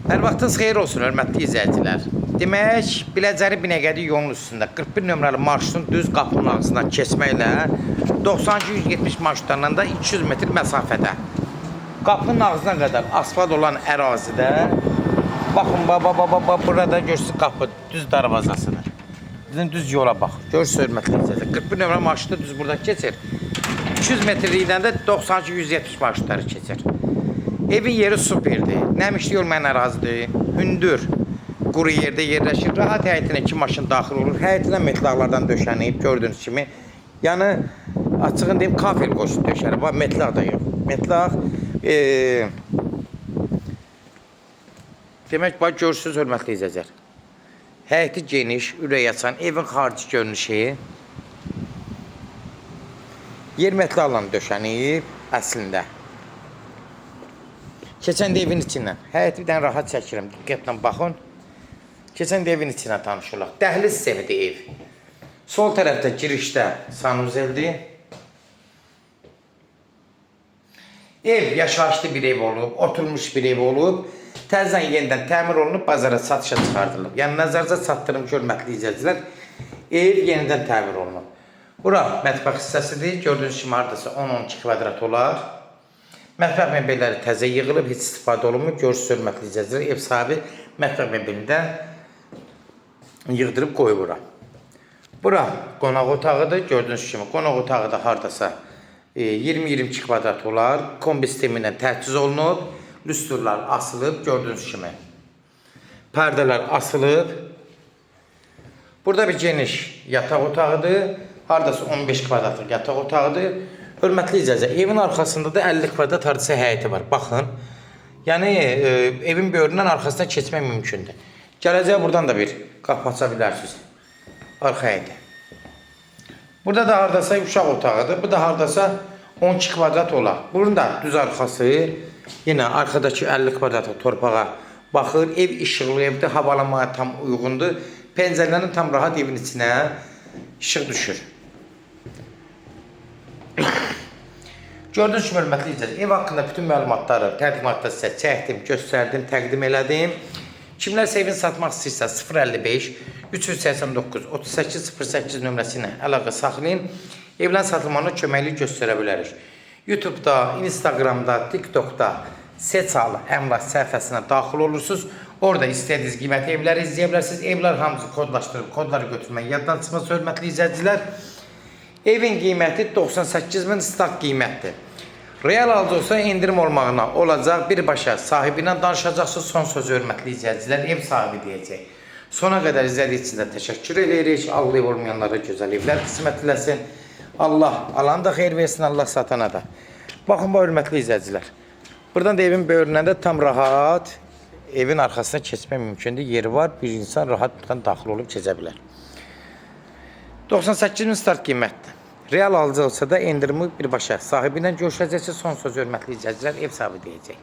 Hər vaxtınız xeyir olsun, hörmətli izləyicilər. Demək, Biləcəri Binəqədi yolunun üstündə 41 nömrəli marşrutun düz qapının ağzından keçməklə 92-170 marşrutlarından da 200 metr məsafədə. Qapının ağzına qədər asfalt olan ərazidə baxın, ba, ba, ba, ba, ba, burada görürsünüz qapı düz darvazasıdır. Bizim düz yola bax. Görürsünüz, hörmətli izləyicilər. 41 nömrəli marşrutu düz burada keçir. 200 metrlikdən də 92-170 marşrutları keçir. Evin yeri superdir. Nəmişlik olmayan ərazidir. Hündür, quru yerdə yerləşir. Rahat həyətinə iki maşın daxil olur. Həyətinə metlaqlardan döşənib, gördüyünüz kimi. Yəni açığını deyim, kafel qoşu döşənib. Bax, metlaq da yox. Metlaq demək, bax görürsünüz, hörmətli izləyicilər. Həyəti geniş, ürək açan, evin xarici görünüşü. Yer metlaqla döşənib əslində. Keçən də evin içindən. Həyəti bir dənə rahat çəkirəm. Diqqətlə baxın. Keçən də evin içindən tanış olaq. Dəhliz sistemidir ev. Sol tərəfdə girişdə sanuzeldir. Ev yaşayışlı bir ev olub, oturmuş bir ev olub. Təzədən yenidən təmir olunub, bazara satışa çıxardılıb. Yəni nəzərinizə çatdırım ki, hörmətli izləyicilər, ev yenidən təmir olunub. Bura mətbəx hissəsidir. Gördüyünüz kimi hardasa 10-12 kvadrat olar. Mətbəx mebelləri təzə yığılıb, heç istifadə olunmur. Görürsünüz, hörmətli izləyicilər, ev sahibi mətbəx mebelini də yığdırıb qoyub bura. Bura qonaq otağıdır. Gördüyünüz kimi qonaq otağı da hardasa 20-22 kvadrat olar. Kombi sistemi ilə təchiz olunub. Lüstrlar asılıb, gördüyünüz kimi. Pərdələr asılıb. Burada bir geniş yataq otağıdır. Hardasa 15 kvadratlıq yataq otağıdır. Hörmətli izləyicilər, evin arxasında da 50 kvadrat hardasa həyəti var. Baxın. Yəni evin böyründən arxasına keçmək mümkündür. Gələcək buradan da bir qapı aça bilərsiniz. Arxa həyəti. Burada da hardasa uşaq otağıdır. Bu da hardasa 12 kvadrat olar. Bunun da düz arxası yenə arxadakı 50 kvadratlıq torpağa baxır. Ev işıqlı evdir, havalamaya tam uyğundur. Pəncərələrin tam rahat evin içinə işıq düşür. Gördüyünüz kimi, hörmətli izləyicilər, ev haqqında bütün məlumatları təqdimatda sizə çəkdim, göstərdim, təqdim elədim. Kimlərsə evini satmaq istəyirsə 055 389 38 08 nömrəsi ilə əlaqə saxlayın. Evlərin satılmağına köməklik göstərə bilərik. YouTube'da, Instagram'da, TikTok'da Seçal Əmlak səhifəsinə daxil olursunuz. Orada istədiyiniz qiymətli evləri izləyə bilərsiniz. Evlər hamısı kodlaşdırılıb, kodları götürmək yaddan çıxmaz, hörmətli izləyicilər. Evin qiyməti 98 min start qiymətdir. Real alıcı olsa endirim olmağına olacaq. Birbaşa sahibi ilə danışacaqsınız. Son sözü, hörmətli izləyicilər, ev sahibi deyəcək. Sona qədər izlədiyiniz üçün də təşəkkür edirik. Allah ev olmayanlara gözəl evlər qismət eləsin. Allah alana da xeyir versin, Allah satana da. Baxın bu, hörmətli izləyicilər. Buradan da evin böyründən də tam rahat evin arxasına keçmək mümkündür. Yeri var, bir insan rahat buradan daxil olub keçə bilər. 98 min start qiymətdir. Real alıcı olsa da endirimi birbaşa sahibi ilə görüşəcəksiniz. Son söz, hörmətli izləyicilər, ev sahibi deyəcək.